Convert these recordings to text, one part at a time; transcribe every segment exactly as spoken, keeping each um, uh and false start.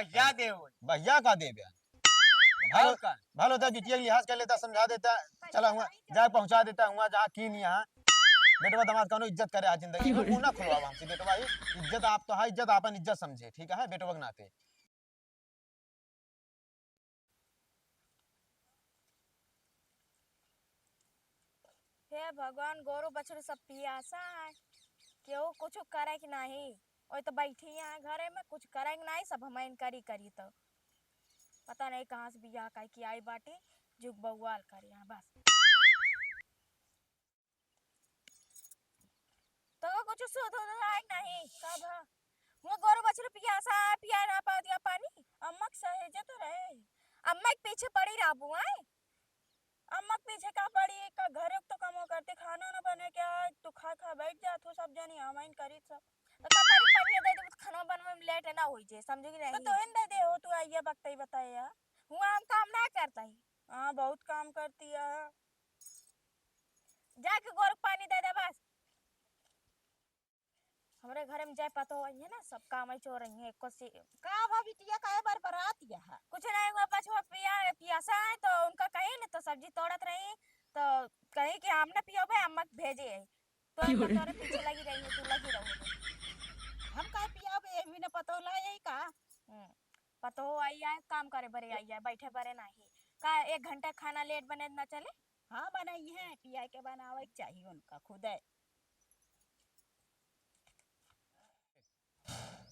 भैया दे होई। भैया का देबे? भलो, और का? भलो तो बिटिया के लिहाज कर लेता, समझा देता, चला हुआ, जाए पहुँचा देता हुआ, जहाँ की नहीं यहाँ। बेटवा दामाद कौनो इज्जत करे आज जिंदगी में, मुँह ना खुलवावा हमसे बेटवा, ही इज्जत आप तो है, इज्जत आपन इज्जत समझे, ठीक है, बेटवा के नाते। हे भगवान, गोरू बछरू सब पियासा है, केहू कुछ करे के नाही। ओए तो बैठी है घरे में, कुछ करे के नाही, सब हमइन करी करी तो। पता नहीं कहाँ से बियाह कई के आई बाटी, जुग बउआल करे यहाँ बस। तो कुछ सुध उध आए के नाही, का भा? वो गोरू बछरू पियासा है, पिया ना पावत या पानी। अम्मा के सहेजे तो रहे। अम्मा के पीछे पड़ी रहबू, आए? अम्मा के पीछे का पड़ी, का घरे के तो कमो करती, खाना ना बने के आए, तू खा खा बैठ जात हो सब जनी, हमइन करी सब। तो का करी, पनिया दे देबू तो खाना बनवे में लेट ना होई जे, समझू कि तो नहीं? तोहिन दे दे हो, तू आइया बकतई बताए या। हुआ हम काम ना करता ही। हाँ, बहुत काम करती है। जाके गोरू के पानी दे दे बस। हमरे घरे में जाए पतो आई है ना, सब काम आई चोर रही है, एको सी का भा बिटिया काहे बरबरात यह? कुछ नहीं हुआ, बचवा पिया, पियासा है तो उनका कही न तो सब्जी तोड़त रही, तो कही कि हम ना पियोबे, अम्मा के भेजे है। तो क्यों इनका रे? तोरे पीछे लगी रही है, तू लगी रहो। हम काहे पियाबे, एक भी ना पतो ला यही का? हम्म, पतो आई है, काम करे बरे आई है, बैठे बरे नाही। का एक घंटा खाना लेट बने ना चले? हाँ, बनाई है, पिया के बनावे के चाहिए उनका खुदे।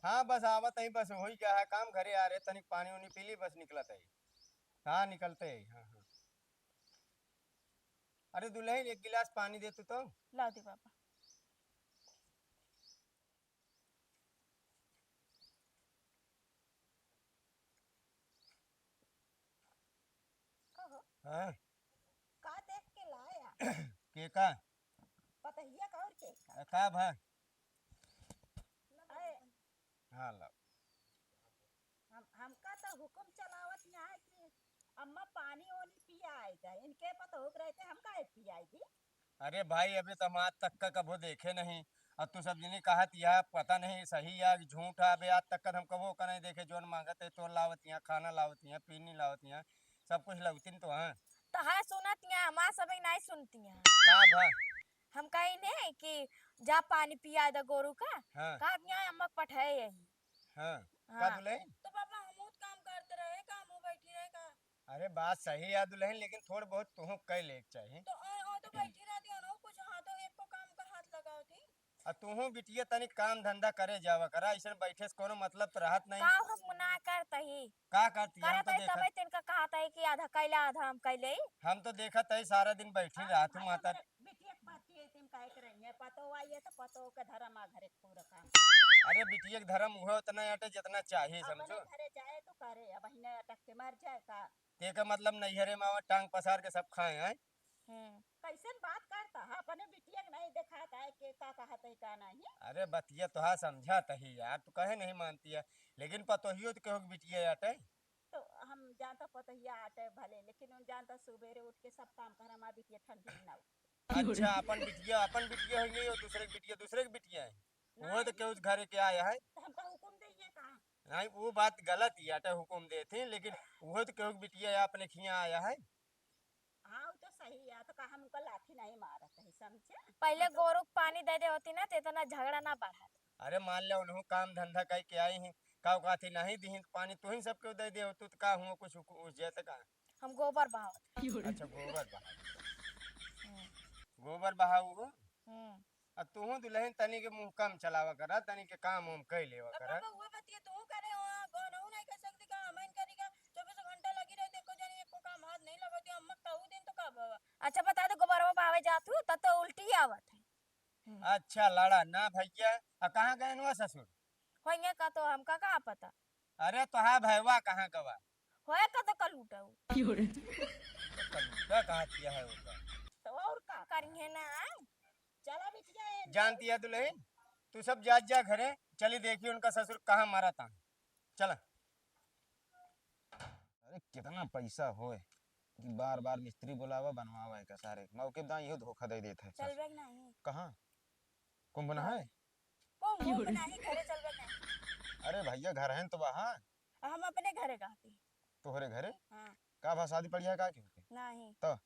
हाँ, बस आवत ही, बस होई गया है काम, घरे आ रहे, तनिक पानी उनी पी ली, बस निकलत ही। हाँ, निकलते ही, हाँ, हाँ। अरे दुलहिन, एक गिलास पानी दे तू तो। लाओ दी बाबा। कहो। हाँ? का देख के लाया? के का? पतहिया का और के का? अ, का भा? आए। हाँ, लाओ। हम, हमका तो हुकुम चलावत यहाँ है कि अम्मा पानी ओनी पियाए दे। इनके पतोह के रहते हम काहे पियाई दी? अरे भाई, अबे तो हम आज तक का कबो देखे नहीं। अब तू सब जनी कहत या, पता नहीं सही या कि झूठ है। अबे आज तक का हम कबो का नहीं देखे, जौन मांगत है तो लावत या, खाना लावत या, पीनी लावत या, सब कुछ लवतिन तो हाँ। तो है सुनत या, हमार सब नहीं सुनती हैं। का भा? हम कही नहीं कि जा पानी पिया दे गोरू का, हाँ। कहत या अम्मा पठाए यही। हाँ। हाँ। का दुलहिन? तो पापा, हमहू त काम करत रहे का, हमहू बैठी रहे का? अरे, बात सही है दुलहिन, लेकिन थोड़ बहुत तुहू कइ लेक चाही। तो, आ, आ, तो बैठी रहती है ना, कुछ हाथों एक को काम का हाथ लगाओ थी। आ तुहू बिटिया तनी काम धंधा करे जावा करा, ऐसन बैठे से कोनो मतलब तो रहत नहीं। का हम मना करत ही? का करती? हम करत तो ही, देखत तबे तिनका कहत ही कि आधा कैला, आधा हम कैले। हम तो देखत ही सारा दिन बैठी हाँ, रहत हूँ भाई, माता। हमरे बिटिया के बात ये तुम काहे के रही है? पतो आई है तो पतो के धर्म आ घरे पूरा काम। अरे बिटिया के धर्म उहे उतना अटे जितना चाहिए, अपने समझो। घरे जाए तो करे, अब ही नहीं अटक के मर जाए का? ते का मतलब नैहरे में आवा टांग पसार के सब खाए आए। हम्म। कैसन बात करता है? अपने बिटिया के नहीं देखात है के का कहत है का नहीं? अरे बतिया तो हाँ समझत ही यार, तू कहे नहीं मानती है, लेकिन पतोहियो तो केहू के बिटिया अटे। तो हम जानता पतोहिया आटे भले, लेकिन उन जानता सुबेरे उठ के सब काम कर, हमार बिटिया ठंडी में ना उठे। अच्छा, अपन बिटिया, अपन बिटिया होइए, और दूसरे के बिटिया, दूसरे के बिटिया है। वो तो नहीं। केहू घरे के आया है। तो हमका हुकुम देइए का? नहीं, वो बात गलत ही आटे, हुकुम देत ही, लेकिन वो तो केहू के बिटिया है, अपने खिया आया है। हाँ, वो तो सही है, तो का हम उनका लाठी नहीं मारत है, समझे? पहले हम तो गोरू के पानी दे दे होती ना, तो इतना झगड़ा ना बढ़त। अरे मान ले, उन्हों काम धंधा कइ के आई ही, का कहती नहीं दिहिन, पानी तुहिन सबके दे दे होतू, तो का हुआ कुछ उक-, उस जाए तो का? हम गोबर बहावत। अच्छा, गोबर बहावत। हम्म। गोबर बहाऊ हो? हम्म। आ तुहू दुलहिन तनी के मुंह कम चलावा करा, तनी के काम वाम कइ लेवा अब करा। पापा, वो बतिया तू करे हो, कौन हो नहीं कर सकती का, हमन करी का, चौबीस घंटा लगी रहे, देखो जानी एको काम हाथ नहीं लगती, अम्मा कहू दिन तो का बाबा। अच्छा बता दो, गोबरवा बहावे जात हूँ, तब तो उल्टी आवत है। हम्म। अच्छा, लड़ा ना भैया। आ कहाँ गए हुआ ससुर? होइए का तो हमका का पता। अरे तोहार भैवा कहाँ गवा? होए का तो कल उठाऊ। तो कल उठा कहाँ दिया है होगा? तो और का करिए ना? चला बिटिया, ए जानती है दुलहिन, तू सब जा, जा घरे, चली देखी उनका ससुर कहाँ मरा था। चला। अरे कितना पैसा होए कि बार बार मिस्त्री बुलावा, बनवावा है का सारे, मौके पे दाई इहो धोखा दे देत है। चलबे के नाही। कहाँ? कुंभ ना है? कुंभ, कुंभ नाही, घरे चलबे के नाही। अरे भैया घर है तो वहाँ। हम अपने घरे कहती। तोहरे घरे? हाँ। का भा, शादी पड़िया का की होती? नहीं। तो?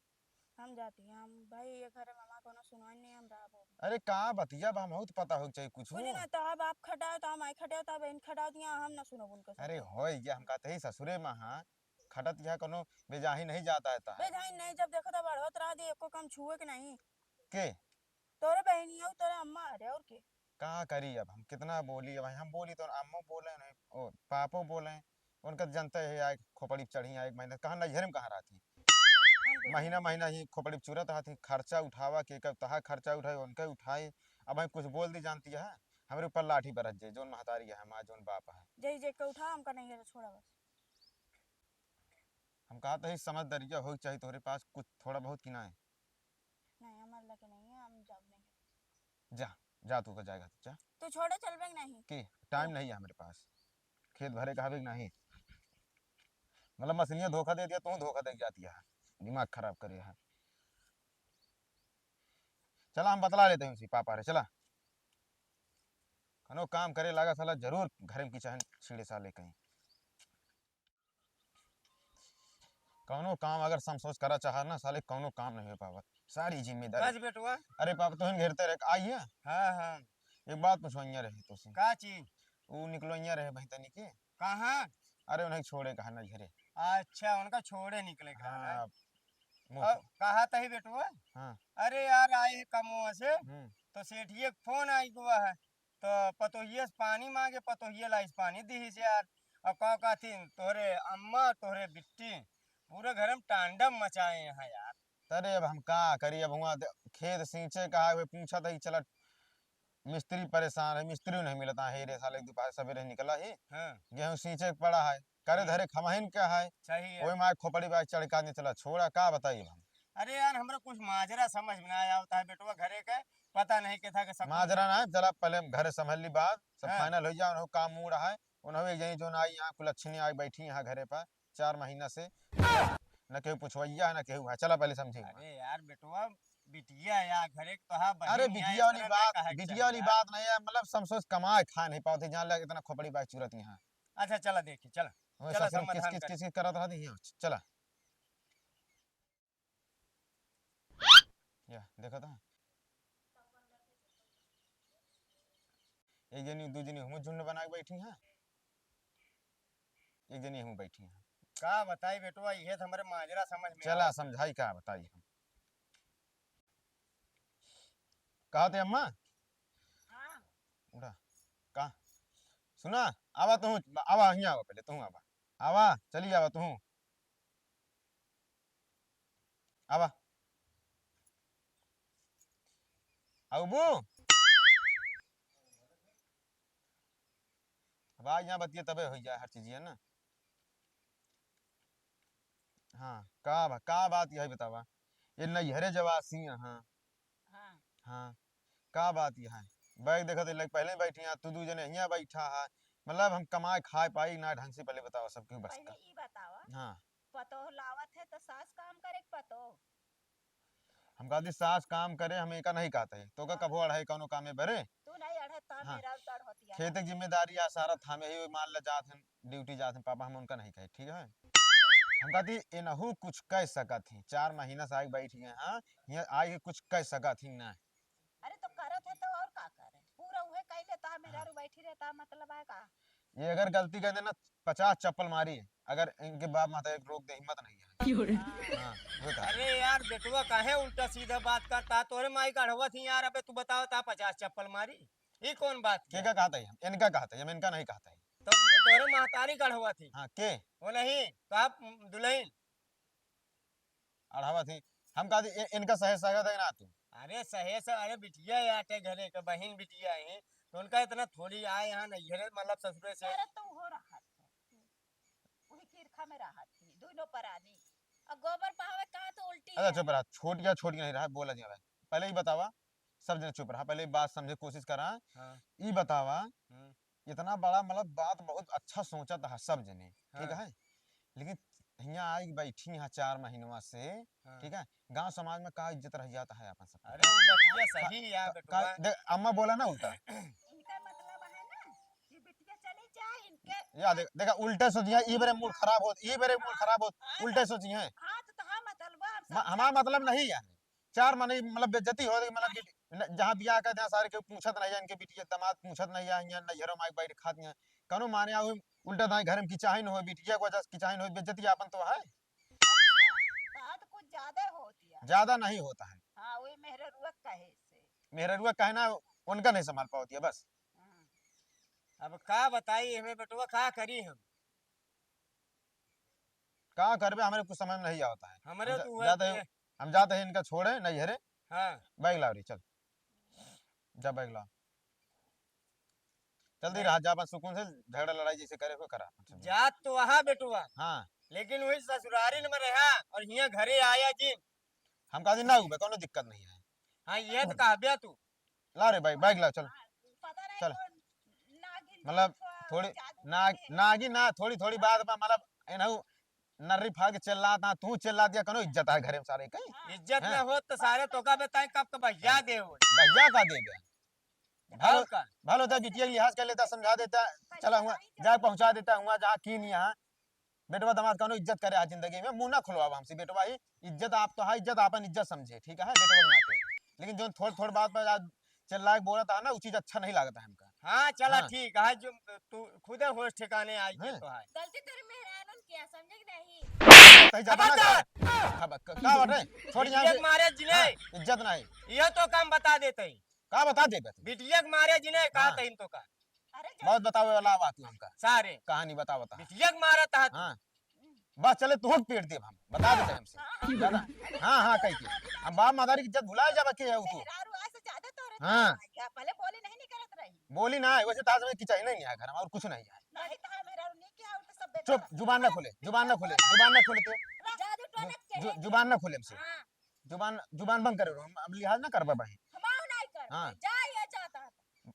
हम जाती, हम भाई ये घरे मामा कोनो सुनवाई नहीं, हम रहबो। अरे का बतिया बा, हमहू तो पता हो चाहिए कुछ। सुनी ना, तो अब आप खटाओ, तो हम आई खटाओ, तो अब इन खटाओ दिया, हम ना सुनब उनके साथ। अरे होई गया, हम कहते ही ससुरे में हाँ खटत यह कोनो बेजाही नहीं जाता है ता। बेजाही नहीं, जब देखो तब अड़वत रह दी, एको काम छुए के नहीं। के? तोरे बहनी हो, तोरे अम्मा, अरे और के? का करी अब, हम कितना बोली, अब हम बोली तो अम्मो बोले नहीं, ओ पापो बोले, उनका जनते है, आए खोपड़ी पे चढ़ी, आए महीना कहाँ नैहरे में कहाँ रहती, हम बोले। महीना महीना ही खोपड़ी पे चुरत रहती, खर्चा उठावा के, कब तहा खर्चा उठाए, उनके उठाए, अब हम कुछ बोल दी जानती है, हमरे ऊपर लाठी बरस जाए, जोन महतारी है हमार, जोन बाप है। जय जय के उठा, हमका नहीं है तो छोड़ा बस। हम कहा तो ही समझदारिया हो चाहिए तोहरे पास कुछ थोड़ा बहुत कि ना है? नहीं, हमारे लगे नहीं है, हम जाब नहीं। जा, जा तू का जाएगा तो जा। तू छोड़े चलबे कि नहीं? के टाइम नहीं है हमारे पास, खेत भरे का हवे कि नहीं? मतलब मशीनिया धोखा दे दिया, तू धोखा दे जाती है, दिमाग खराब करे है। चला हम बतला लेते हैं उनसे, पापा रे, चला। कनो काम करे लागा साला, जरूर घरे में की चाहे छीड़े साले कहीं। कौनो काम अगर समसोच करा चाहा ना साले, कौनो काम नहीं हो पावत, सारी जिम्मेदारी। बस बेटवा। अरे पापा, तुहिन घेरते रहे, आई है? हाँ, हाँ। एक बात पूछवैया रहे तुझसे। का चीज? ऊ निकलवैया रहे बहितनी के। कहाँ? अरे उन्हें छोड़े कहा ना घेरे। अच्छा, उनका छोड़े निकले कहा ना। हाँ, मुँह और पे। कहा तही बेटवा? हाँ। अरे यार, आए कमवा से, हम्म। तो सेठिए के फोन आई गवा है। तो पतोहिए से पानी मांगे, पतोहिए लाइस पानी दीहिस यार। और का कहथिन, तोहरे अम्मा, तोहरे बिट्टी पूरे घर में तांडव मचाए हैं यार। अरे अब हम का करी, अब हुआ दे-, खेत सींचे का है, वे पूछा था कि चला मिस्त्री परेशान है, मिस्त्री नहीं मिलता है, रे साले दोपहर सवेरे निकला ही, हाँ। गेहूं सींचे के पड़ा है, करे हम्म। धरे खमहिन का है, सही है। वही मार खोपड़ी बाई चढ़ का नहीं चला, छोड़ा, का बताई अब हम? अरे यार, हमरा कुछ माजरा समझ में ना आवता है बेटवा, घरे के पता नहीं के था कि सब माजरा ना है, चला पहले हम घरे संभल ली बात, सब हाँ। फाइनल हो जाए, उन्हों काम मूड है, उन्हों एक जनी जोन आई यहाँ, कुलच्छनी आई बैठी यहाँ घरे पर चार महीना से, न केहू पुछवैया है, न केहू है। चला पहले समझी। अरे यार बेटवा, बिटिया या घरे के तो हाँ, अरे बहिन या, बिटिया वाली इतना ना बात, कहा के बिटिया वाली चाहिए। बात नहीं है, मतलब समसोच कमाए खाए नहीं पावत है, जहाँ लगे इतना खोपड़ी बाई चूरत यहाँ। अच्छा चला देखी, चला। वही चला ससुर किस समाधान किस कर। किस किस करत रहती है, चला। या, देखा था? एक जनी, दू जनी हमहूँ झुंड बना के बैठी हैं, एक जनी हमहूँ बैठी हैं। का बताई बेटवा, इहे तो हमरे माजरा समझ में चला आवत। समझाई, का बताई हम। कहा थे अम्मा? हाँ। उठा। का? सुना, आवा तू, आवा, हियाँ आवा पहले, तू आवा। आवा, चली आवा तू। आवा। आउबू? अब आ यहाँ बतिया तबे हो जाए हर चीज, है ना? हाँ, का बा-, का बात यही बतावा? ये नैहरे जवासी यहाँ। हाँ। हाँ, का बात यह है? बैग देखत है, लग पहले बैठी हैं, तू दू जने हियाँ बैठा है। मतलब हम कमाए खाए पाई ना ढंग से, पहले बतावा सब क्यों बस पहले का। ई बतावा, हाँ। पतोह लावत है तो सास काम करे के पतोह? हम कहती सास काम करे, हम एका नहीं कहते। तो का हाँ। कभो अढ़ाई कौनो काम में बरे? तू नहीं अढ़त, ता हाँ। मेरा उतार होती है। खेत की जिम्मेदारी आ सारा थामे ही, मान ला जात हैं, ड्यूटी जात हैं पापा, हम उनका नहीं कहे, ठीक है? हम कहती एनहू कुछ कह सकत ही, चार महीना से आके बैठ गए हैं, यहाँ आके कुछ कह सकत ही ना। अरे तो करत है तो और का करे? पूरा उहे कह लेता है, मेहरारू हाँ। बैठी रहता है, मतलब है का? ये अगर गलती कर देना, पचास चप्पल मारी, अगर इनके बाप माता एक रोक दे, हिम्मत नहीं है। क्यों रे? हाँ, वो था। अरे यार, बेटवा काहे उल्टा सीधा बात करता है? तोरे माई का अढ़वत ही यार, अबे तू बताओ ता पचास चप्पल मारी? ये कौन बात के किया? का कहता है? इनका कहता है, हम इनका नहीं कहता है। तो तोरे महतारी का अढ़वत ही? हाँ, के? वो नहीं, तो आप दुल्हन? अढ़ावत ही। हम कहती, इ-, इनका सहेज सकत है ना तू? अरे सहेज, अरे बिटिया है आटे घरे के, बहिन बिटिया है, तो उनका इतना थोड़ी आए यहाँ नैहरे, मतलब ससुरे से। अरे तो हो रहा है, वही कीरखा में रहा थी, दोनों परानी। और गोबर बहावे कहाँ तो उल्टी अच्छा, है। चुप रहा, छोटिया, छोटिया नहीं रहा, बोला जी भाई। पहले ही बतावा, सब जने चुप रहा, पहले ही बात समझे कोशिश करा। हाँ। ई बतावा, हम्म। इतना बड़ा मतलब बात बहुत अच्छा सोचा था सब जने, ठीक हाँ। है, लेकिन हियाँ आई बैठी यहाँ चार महीनवा से, हाँ। ठीक है, गांव समाज में का इज्जत रह जाता है अपन सब। अरे वो बतिया सही है का, बेटवा। का, देख, अम्मा बोला ना उल्टा। इनका मतलब है ना कि बिटिया चली जाए, इनके या देख, देखा, उल्टे सोचिहैं, ई बरे मूड खराब होत, ई बरे मूड खराब होत, हाँ, उल्टे सोचिहैं। हाँ, तो, तो हाँ, मतलब, अब म-, सब हमार मतलब नहीं है। चार मनई, मतलब, बेइज्जती होत, मतलब कि न-, जहाँ बियाह करत हैं, सारे केहू पूछत नहीं है, इनके बिटिया दमाद पूछत नहीं है, यहाँ नैहरो माई बैठ खात हैं। कौनो माने आवे, उल्टा दाई घर में किचाहिन हो, बिटिया को वजह से किचाहिन हो, बेइज्जती आपन तो है। अच्छा, तो आज कुछ ज्यादा होत है। ज्यादा नहीं होता है। हाँ, वही मेहररुआ कहे से। मेहररुआ कहे ना, उनका नहीं संभाल पावत है बस। हाँ। अब का बताई, हमें बेटवा का करी हम? का करबे, हमरे कुछ समझ में नहीं आवत है। हमरे हम जा-, तो हुआ जाते कि हैं, हम जाते हैं इनका छोड़े, नहीं हरे। हाँ। बैग लाओ रे, चल। जा बैग लाओ। जल्दी नहीं। रहा, जा अपन सुकून से झगड़ा लड़ाई जैसे करे को करा। जात तो वहाँ बेटवा। हाँ। लेकिन वही ससुरारी में रहा और हियाँ घरे आया जिन। हम कहा दिन ना हुए, कोनो दिक्कत नहीं है। हाँ, ये तो कहबे तू। ला रे भाई, बैग ला, चल। पता नहीं चल। कौन नागिन मतलब, जादू थोड़ी करके नाग-, है। नागिन ना, थोड़ी, थोड़ी बात में, मतलब, एनहु नर्री फाड़ के चिल्लात ना, तू चिल्ला दिया, कनो इज्जत है घरे में सारे कहीं? हाँ। इज्जत हैं? ना होत तो सारे तोका बताए कब के भैया हाँ। दे हो। भैया का दे दे? भलो, और का? भलो तो बिटिया के लिहाज कर लेता, समझा देता, चला हुआ, जाए पहुँचा देता हुआ, जहाँ की नहीं यहाँ। बेटवा दमाद कौनो इज्जत करे आज जिंदगी में, मुंह ना खुलवावा हमसे बेटवा ही। इज्जत आप तो है, इज्जत आपन इज्जत समझे, ठीक है, बेटवा के नाते। लेकिन जो थोड़, थोड़ बात पर आज चिल्ला के बोलत है ना, वो चीज अच्छा नहीं लागत है हमका। हाँ, चला हाँ। ठीक है, जो तू खुदे होश ठिकाने आई के हाँ। तो है। गलती तेरे मेहरानन किया, समझे कि नहीं? तही ज्यादा ना खबर-, खबर-, का बात है? छोड़ यहाँ इज्जत से। मारे जिले। हाँ, इज्जत नहीं। ये तो काम बता देते ही। का बता देबे तू? बिटिया के मारे जिने का हाँ। तहिन तो का। अरे जा। बहुत बतावे वाला बात है हमका। सारे। कहानी बतावत है। बिटिया के मारत है तू। हाँ। बस चले तोहक पेट देब हम। बता देते हमसे। हाँ, हाँ। ज्यादा। हाँ, हाँ, कह के। हम बाप मतारी की इज्जत भुला जाबा के है तू। मेहरारू आज से ज्यादा तोरे हाँ। तो आ गया। पहले बोली नहीं, नहीं करत रही। बोली ना है, वैसे ताज में किचाही नहीं है घर में, और कुछ नहीं है। नहीं तो मेहरारू नहीं किया, वो तो सब बेकार चुप, है। जुबान ना खोले, जुबान ना खोले, जुबान ना खोले ते। जादू टोना जु-, के जु-, है। जुबान ना खोले हमसे। हाँ। जुबान, जुबान बंद करे रहो, हम अब लिहाज ना करबा भाई। हमार नहीं कर। हाँ। जा, ये जाता है।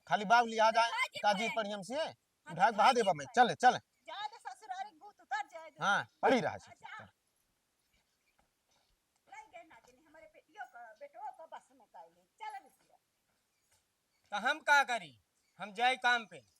खाली बाप लिहाज आए, लिहाज ही ताजी पड़े। पड़ी हमसे, हाँ, उठा के बहा लिहाज देबा ही मैं। पड़े। चल, चल। जा दे ससुरारी भूत उतर जाए दे। हाँ, पड़ी रहा जा। चल। लई गए ना जिन्हें हमारे बेटियों का, बेटों का बस में कर ले। चल बिटिया। तो हम का करी? हम जाए काम पे।